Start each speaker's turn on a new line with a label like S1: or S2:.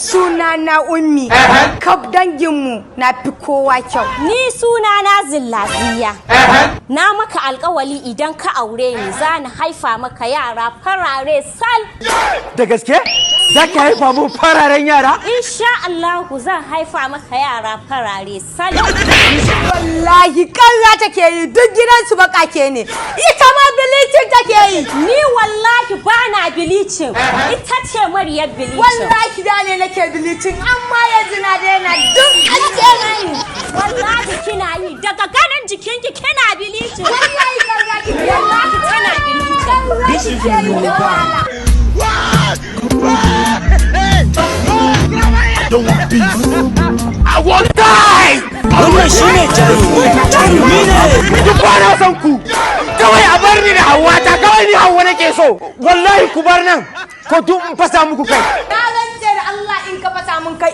S1: Suna na Ummi. Kaf danginmu na fi kowa kyau.
S2: Ni suna na Zillaziya. Na maka alkawali, idan ka aure ni, za ni haifa maka yara farare sal.
S3: Da gaske? Za ki haifa mun fararen yara?
S2: Insha Allahu zan haifa maka yara farare sal.
S1: Wallahi ƙarya take yi, duk gidansu baƙaƙe ne. Ita ma bleaching take yi.
S2: Ni wallahi ba na bleaching. Ita ce mariyar bleaching.
S1: Wallahi da ne nake bleaching, amma yanzu na daina, duk an ce na yi.
S2: Wallahi kina yi, daga ganin jikinki kina bleaching.
S1: Wallahi ƙarya kike yi.
S2: Wallahi tana bleaching.
S1: Ƙarya kike yi da wahala.
S4: Don't want peace. I want die!
S5: Wannan shine jarumi, jarumi ne.
S3: Duk ba na son ku. Kawai a bar ni da Hauwa ta, kawai ni Hauwa nake so. Wallahi ku bar nan. Ko duk in fasa muku kai.
S1: Na rantse da Allah in ka fasa mun kai.